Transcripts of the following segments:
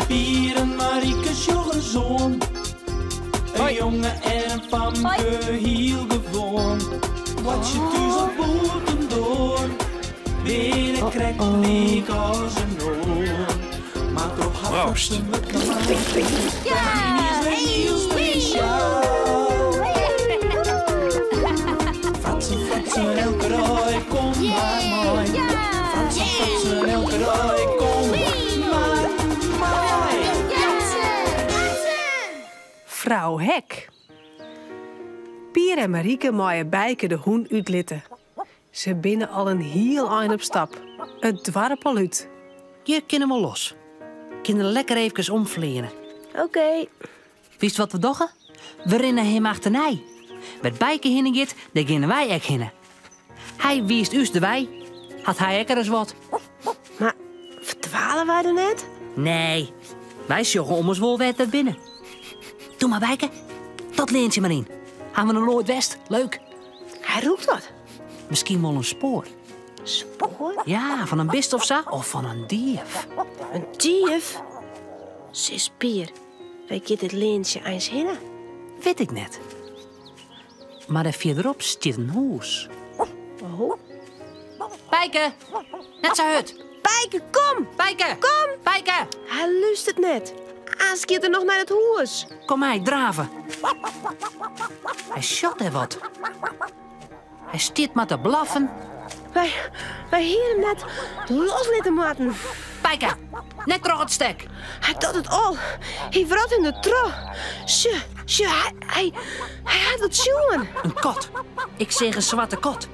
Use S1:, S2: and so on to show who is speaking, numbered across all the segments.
S1: Pier en Marike sjogge ris oan. In jonge en in famke, hiel gewoan. Boartsje thús of bûtendoar, binne krekt lyk as in oar. Mar troch har
S2: Proost.
S1: fratsen wurdt normaal. Yniens wer hiel spesjaal. Fratsen, fratsen, elke dei, kom mar mei. Fratsen, fratsen, elke dei, kom mar mei.
S3: Frou Hek. Pier en Marike meie Bijke de hûn útlitte. Se binne al in hiel ein op stap. It doarp al út.
S4: Hjir kinne we los. Kin er lekker eefkes omfleane.
S5: Oké.
S4: Witst wat we dogge? We rinne him achternei. Wêr't Bijke hinne giet, dêr geane wy ek hinne. Hy wiist ús de wei. Hat hy ek ris wat?
S5: Mar ferdwale wy der net?
S4: Nee, wy sjogge ommers wol wêr't we binne. Doe mar, Bijke. Dat leantsje mar yn. Ha we noch noait west. Leuk.
S5: Hy rûkt wat.
S4: Miskien wol in spoar.
S5: Spoar?
S4: Ja, fan in bist of sa. Of fan in dief.
S5: In dief? Sis Pier, wêr giet dit leantsje eins hinne?
S4: Wit ik net. Mar dêr fierderop stiet in hûs.
S5: Oh.
S4: Bijke! Net sa hurd!
S5: Bijke, kom!
S4: Bijke!
S5: Kom!
S4: Bijke!
S5: Hy lústert net. Aanst giet er noch nei dat hûs.
S4: Kom mei, drave. Hy sjocht dêr wat. Hy stiet mar te blaffen.
S5: Wy, wy hiene him net loslitte moatten.
S4: Bijke, net troch it stek.
S5: Hy docht it al. Hy wrot him der troch. Sjoch, sjoch, hy, hy, hy hat wat sjoen.
S4: In kat. Ik seach in swarte kat.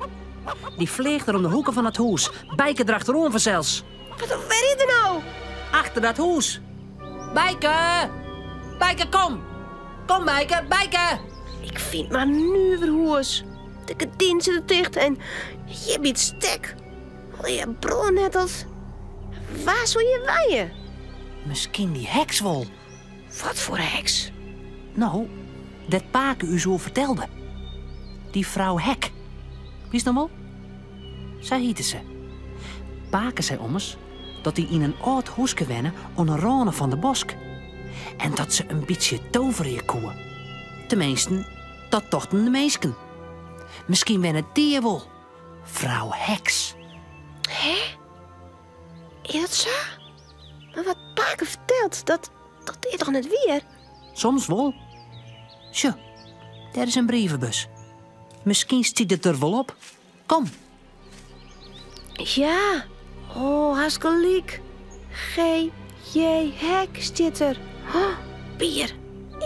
S4: Dy fleach der om de hoeke fan it hûs. Bijke derachteroan fansels.
S5: Wat, wêr is er no?
S4: Achter dat hûs. Bijke! Bijke, kom! Kom, Bijke, Bijke!
S5: Ik fyn it mar in nuver hûs. De gerdinen sitte ticht en hjir by it stek. Allegear brânnettels. Wa soe hjir wenje?
S4: Miskien dy heks wol.
S5: Wat foar heks?
S4: No, dêr't pake ús oer fertelde. Dy frou Hek. Witst noch wol? Sa hjitte se. Pake sei ommers dat dy yn in âld hûske wenne oan 'e râne fan de bosk. En dat se in bytsje toverje koe. Teminsten, dat tochten de minsken. Miskien wennet dy hjir wol. Frou Heks.
S5: Hè? Is dat sa? Mar wat pake fertelt, dat, dat is toch net wier?
S4: Soms wol. Sjoch, dêr is in brievebus. Miskien stiet it der wol op. Kom.
S5: Ja, oh, hast gelyk. G, J, Hek stiet der. Oh, Pier,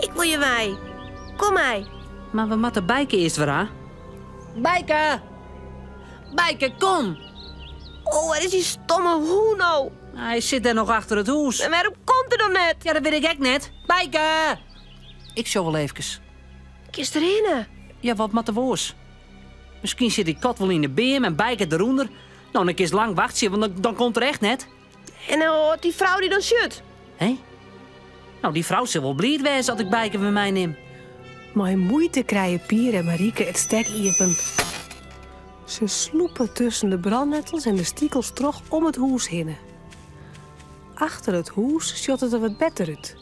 S5: ik wol hjir wei. Kom mei.
S4: Mar we moatte Bijke earst wer ha. Bijke! Bijke, kom!
S5: Oh, wêr is dy stomme hûn no?
S4: Hy sit dêr noch achter it hûs.
S5: En wêrom komt er dan net?
S4: Ja, dat wit ik ek net. Bijke! Ik sjoch wol eefkes.
S5: Kinst derhinne?
S4: Ja, wat moat der oars? Miskien sit dy kat wol yn de beam en Bijke derûnder. No, dan kinst lang wachtsje, want dan, dan komt er echt net.
S5: En as dy frou dy dan sjocht?
S4: Hé? No, dy frou sil wol bliid wêze as ik Bijke wer meinim.
S3: Mei muoite krije Pier en Marike it stek iepen. Se slûpe tusken de brânnettels en de stikels troch om it hûs hinne. Achter it hûs sjocht it der wat better út.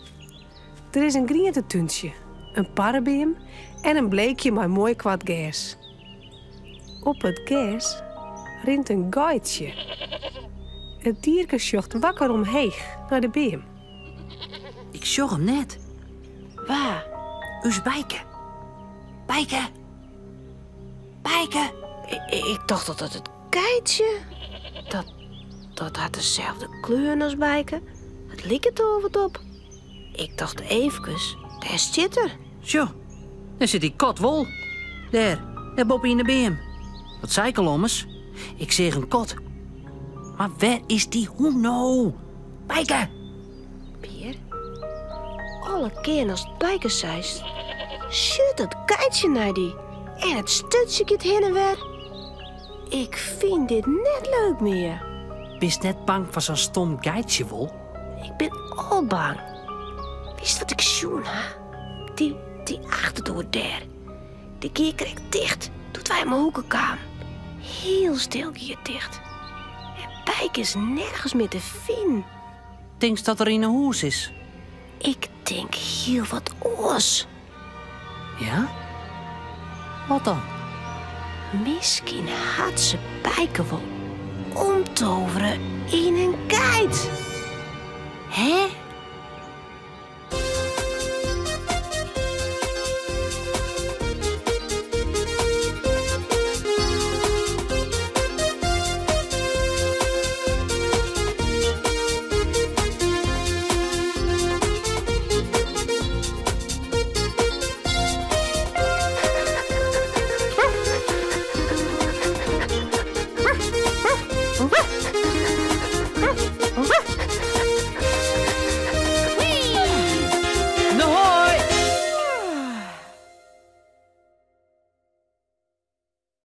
S3: Der is in grientetúntsje, in parrebeam en in bleekje mei moai koart gers. Op it gers rint in geitsje. It dierke sjocht wakker omheech nei de beam.
S4: Ik sjoch him net.
S5: Wa?
S4: Us Bijke. Bijke! Bijke!
S5: Ik tocht dat dat it geitsje. Dat, dat hat deselde kleur as Bijke. It liket der wol wat op. Ik tocht eefkes, dêr stiet er.
S4: Sjoch, dêr sit dy kat wol. Dêr, dêr boppe yn de beam. Dat sei ik al ommers. Ik seach in kat. Mar wêr is dy hûn no? Bijke!
S5: Pier, alle kearen ast Bijke seist, sjocht dat geitsje nei dy. En it sturtsje giet hinne en wer. Ik fyn dit net leuk mear.
S4: Bist net bang foar sa'n stom geitsje wol?
S5: Ik bin al bang. Witst wat ik sjoen ha? Dy, dy achterdoar dêr. Dy gie krekt ticht doe't wy om 'e hoeke kamen. Hiel stil gie it ticht. En Bijke is nergens mear te finen.
S4: Tinkst dat er yn 'e hûs is?
S5: Ik tink hiel wat oars.
S4: Ja? Wat dan?
S5: Miskien hat se Bijke wol omtovere yn in geit.
S4: Hè?